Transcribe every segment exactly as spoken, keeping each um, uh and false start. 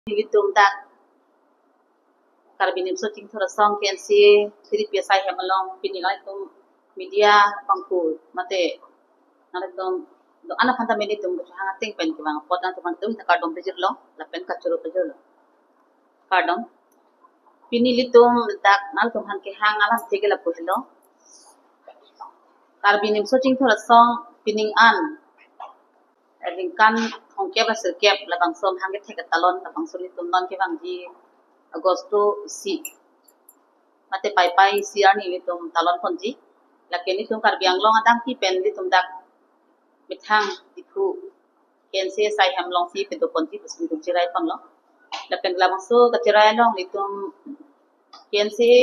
Nelitum dak Karbi Nimso Chingthur Asong K N C A three P S I hem along pini nangtum media bangphu mate nangtum do-an aphan ta nelitum kachehang ateng pen kevang apot nangtum aphan tum ta kardom pajirlo lapen kachoro pajirlo. Kardom. Pini nelitum dak nangtum aphan kehang alam theke lapu helo. Karbi Nimso Chingthur Asong pining an, eh, ningkan thomkep ra sirkep labangso amahang kethek atalon labangso nelitum non kevangji Agosto isi mate Paipai isi arni nelitum talon ponji. Lake nelitum Karbi Anglong adang pi pen nelitum dak methang Diphu K N C A asai hem alongsi pedo ponji pusi nelitum cherai ponlo. Lapen labangso kacherai along nelitum K N C A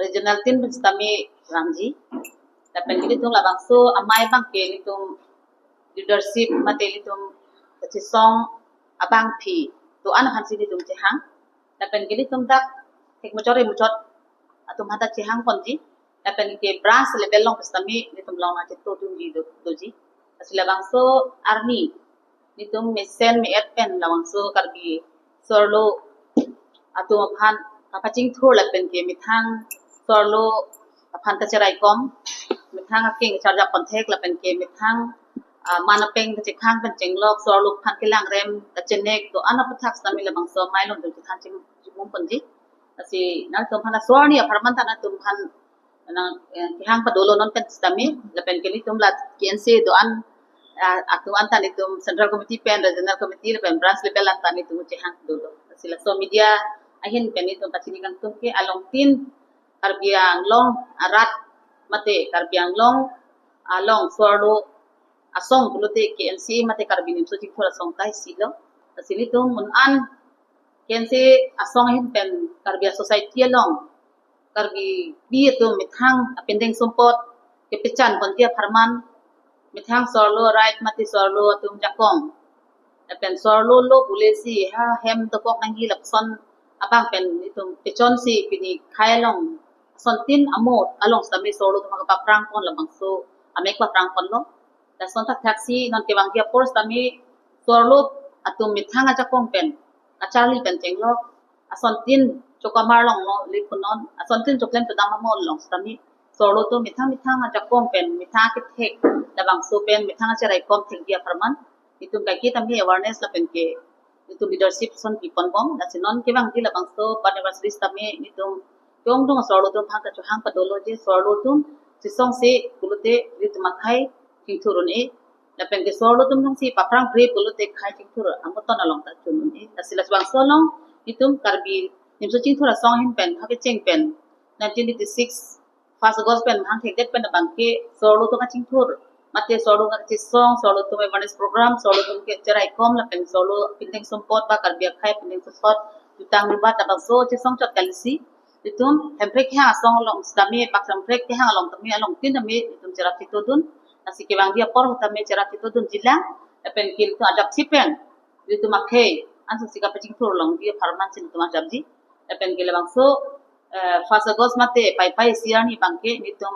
regional team pen sitame vangji. Lapen nelitum labangso amei abang ke nelitum leadership mate nelitum kachesong abangpi do-an aphansi nelitum chehang. Lapen ke nelitum dak thek muchot ri muchot atum aphan ta chehang ponji. Lapen ke branch level along pen sitame nelitum along nangchetongdunji do, doji. Lasi labangso arni nelitum mesen me-et pen labangso Karbi so-arlo atum aphan kapachingthur lapen ke methang so-arlo aphan kacheraikom, methang akeng charjap ponthek lapen ke methang, ah, man apeng kachekhang pen chenglok, so-arlo aphan kelangrem kachenek do-an aputhak sitame labangso amei along nelitum chethan chim-, chimum ponji. Lasi nangtum aphan so-arni apharman ta nangtum aphan nang, eh, kehang padolo non pen sitame lapen ke nelitum la K N C A do-an, ah, atum an ta nelitum central committee pen regional committee lapen branch level an ta nelitum chehang dolo. Lasi laso media ahin pen nelitum pachini kangtung ke alongtin Karbi Anglong arat mate Karbi Anglong along so-arlo asong pulote K N C A mate Karbi Nimso Chingthur Asong ta isi lo. Lasi nelitum mun an K N C A asong ahin pen Karbi a-society along Karbipi atum methang apindeng sumpot kepechan ponji apharman, methang so-arlo right mate so-arlo atum ajakong lapen so-arlo lo pule si ha hem dokok nangji lapuson abang pen nelitum pechonsi pini khei along asontin amo along sitame so-arlo atum kapaprang pon labangso amek paprang ponlo. Lason thakthak si non kevangji apor sitame so-arlo atum methang ajakong pen kacharli pen chenglok, asontin chokamar along lo le punon, asontin choklem chodam amo along sitame so-arlo atum methang methang ajakong pen methang akethek labangso pen methang acheraikom thekji apharman nelitum kaike tame awareness lapen ke nelitum leadership ason pi ponbom. Lasi non kevangji labangso anniversary sitame nelitum kongdung so-arlo atum aphan kachehang padolo je so-arlo atum chesongse pulote nelitum akhei chingthur un-e. Lapen ke so-arlo atum jongsi paprang pre pulote khei chingthur amuton along ta chun un-e. Lasi labangso along nelitum Karbi Nimso Chingthur Asong ahin pen ha kecheng pen nineteen eighty-six first August pen mahang thekdet pen abang ke so-arlo atum kachingthur mate so-arlo atum kachesong, so-arlo atum awareness program, so-arlo atum kacheraikom lapen so-arlo apindeng sumpot ba Karbi akhei apindeng sumpot jutang jubat labangso chesong chot kali si nelitum Hemprek kehang asong along sitame, bak Hemprek kehang along tame alongtin tame nelitum cherap chetongdun. Lasi kevangji apor tame cherap chetongdunji lang lapen ke nelitum ajapsi pen nelitum akhei ansi kapachingthur longji apharman si nelitum ajapji. Lapen ke labangso, eh, first August mate Paipai isi arni abang ke nelitum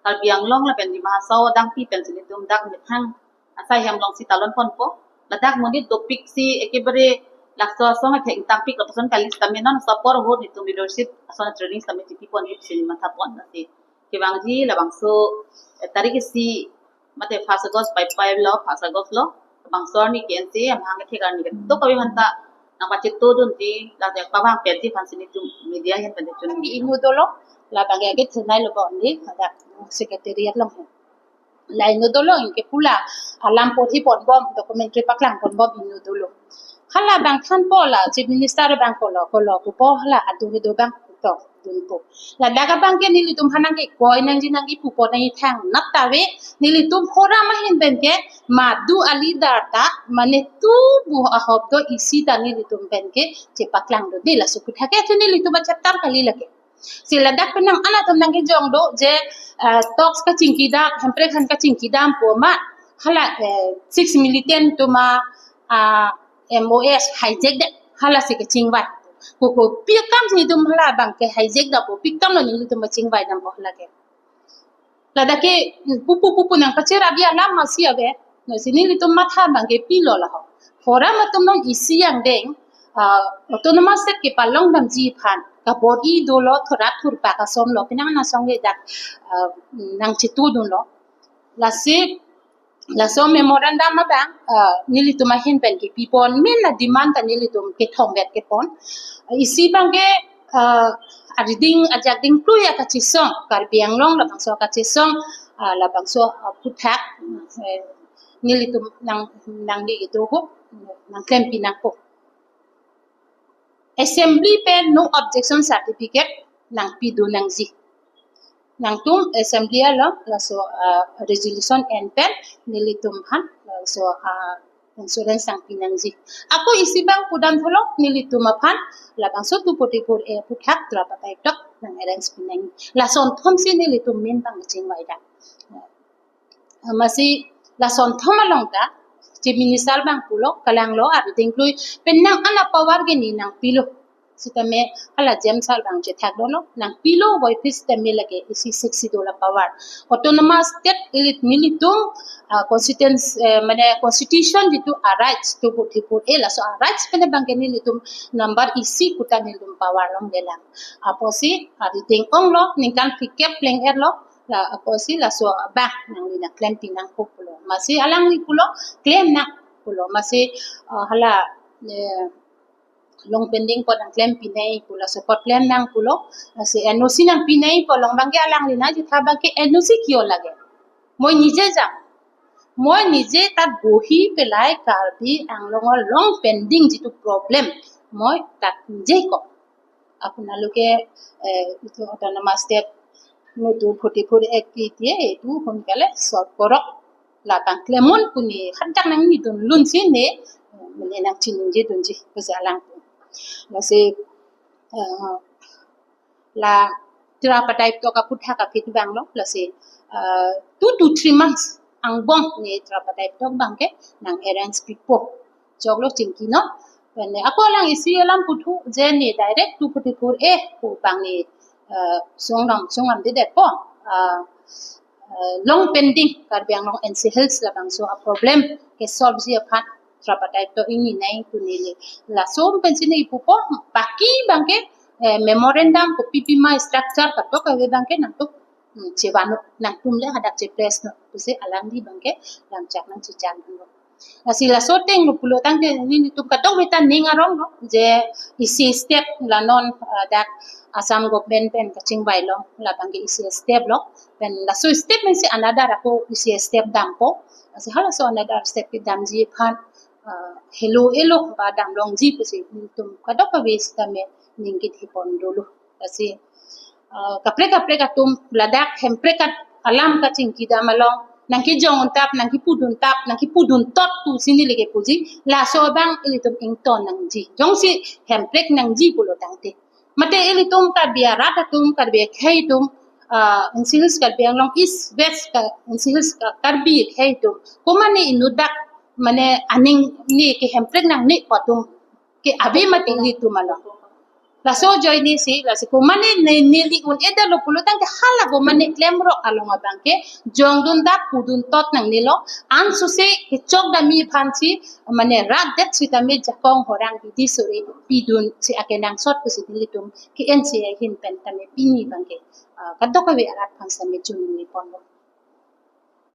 Karbi Anglong lapen Dima Hasao adang pi pensi nelitum dak methang asai hem alongsi talon ponpo. Ladak monit dopik si ekebare laso asong athek ingtangpik lapuson kali sitame non so apor ahut nelitum leadership ason training sitame chipi pon ip si matha pon. Lasi kevangji labangso, eh, tarik isi mate first August Paipai lo, first August lo, labangso arni K N C A amahang kethek arni ketok kave aphanta nangpachetongdunji, ladak pavang petji aphansi nelitum media ahin pen chun. Inut dolo, labang ke thenei lo bon di, ada secretariat along. La inut dolo anke pu la alam porhi ponbom, documentary paklang ponbom inut dolo. Hala abang thanpo la Chief Minister abang kolo, kolo pupo hala adu kedo abang to dunpo. Ladak abang ke nelitum aphan nangkekoi nangji nangkepupo nangkethang nat ta ave, nelitum forum ahin pen ke madu a-leader ta mane tu bu ahop do isi ta nelitum pen ke chepaklang do de, laso aputhak ke nelitum a-chapter kali lake. Si ladak penang an atum nangkejong do je, eh, talks kachingki dam, Hemprek aphan kachingki dampo ma, hala, eh, six militant atum a, ah, M O S hijack det, hala si kachingvai. Ko, ko, pi akam si nelitum hala abang ke hijack dampo, pi akam lo nelitum pachingvai dampo hala ke. Ladak ke pupu pupu nangpacherap alam masi ave. Lasi nelitum matha abang ke pilo laho. Forum atum non isi angdeng, uh, autonomous state kepalongdamji aphan kabor-i dolo, thorat thurpak asomlo, penang anasong le dak uh, nangchitudunlo. Lasi laso memorandum abang uh, nelitum ahin pen kepipon, main a-demand ta nelitum kethom vet kepon. Isi abangke uh, ariding ajakding plui akachesong, Karbi Anglong labangso akachesong, uh, labangso uh, aphuthak uh, nelitum nang nangli itu ho nangklempi nangpo. Assembly pen no objection certificate nangpidun nangji. Nangtum assembly along laso uh, resolution en pen nelitum aphan laso uh, insurance nangpi nangji. Ako isi abang pudam tholok nelitum aphan labangso two forty-four A aphuthak Tra Patei Tokbi nang-arrange pi nang. Lason thom si nelitum main abang chingvai dam. Amatsi lason thom along ta Chief Minister abang pulo, kalanglo ariding plui, penang an a-power ke ne nangpilo. Sitame hala James sir abang chethak dolo, nangpilo voiphit sitame lake isi siksi dola power. Autonomous state elit nelitum uh, constitution uh, mane constitution jitu a-rights two forty-four A, laso a-rights pen abangke nelitum number isi kuta nelitum power longlelang. Apotsi ariding onglo, ningkan phlikep pleng-etlo, la apotsi laso abang nangli nangklempi nangpo pulo. Amatsi alangli pulo, klem nang pulo. Amatsi uh, hala eh, long pending apot nangklempi nangpo, laso apot klem nang pulo. Lasi N O C nangpi nangpo, along abangke alangli nangchetha abangke N O C kio lake. Moi nije jam. Moi nije tat bohi pelai Karbi Anglong along pending jitu problem. Moi tat nije ko. Apun aloke eh, itu autonomous state no two forty-four Act iti itu hun kale solve korok, labang klemdun pu ne hadak nangnidun lun si ne, eh, mane nangchiningjedunji pusi alang pu. Lasi eh, la Tra Patei Tokbi aphuthak aphi abanglo, lasi eh, two to three months angbong ne Tra Patei Tokbi abangke nang-arrange pipo. Choklo chingki non. Pen ne ako alang isi alam puthu je ne direct two forty-four A pu abang ne eh, song dong song am de detpo. Eh, eh, long pending Karbi Anglong N C Hills labangso a-problem kesolve ji aphan Tra Patei Tokbi ingni nangji pu neli. Laso pensi ne ipupo, baki abangke eh, memorandum kopi pima, structure kadokave abangke nangtum hmm, chevan nangtum le hadak cheples non pusi alangli abangke lamchak nangchechak non. Lasi laso ateng lo pulo tangte nelitum kadokave ta ning aronglo je isi step la non eh, dak Assam government pen kachingvailo, labangke isi step lo. Pen laso step pensi another ako isi step dampo. Lasi halaso another step kedamji aphan eh, helo elo ba damlongji pusi nelitum kadokave sitame ning kethepon dolo. Lasi eh, kaprek kaprek atum ladak Hemprek at alam kachingki dam along nangkejong untap, nangkepudun tap, nangkepudun tot pusi neli kepuji. Laso abang ilitum ington nangji. Jongsi Hemprek nangji pulo tangte, mate ilitum Karbi arat atum, Karbi akhei atum, eh, N C Hills Karbi Anglong East West ka, N C Hills ka, Karbi akhei atum, komane inut dak mane aning ne ke Hemprek nangne pu atum ke ave mati ilitum along. Laso ajoine si, lasi komane ne neli un-edetlo pulo tangte hala komane klemrok along abangke jongdun tap, pudun tot nangnelo. Ansose kechok damji aphansi mane rat det sitame jakong horang bidi sore pidunsi akenangsot pusi nelitum ke N C A ahin pen tame pini abangke eh, kadokave arat aphan sitame choningri ponlo.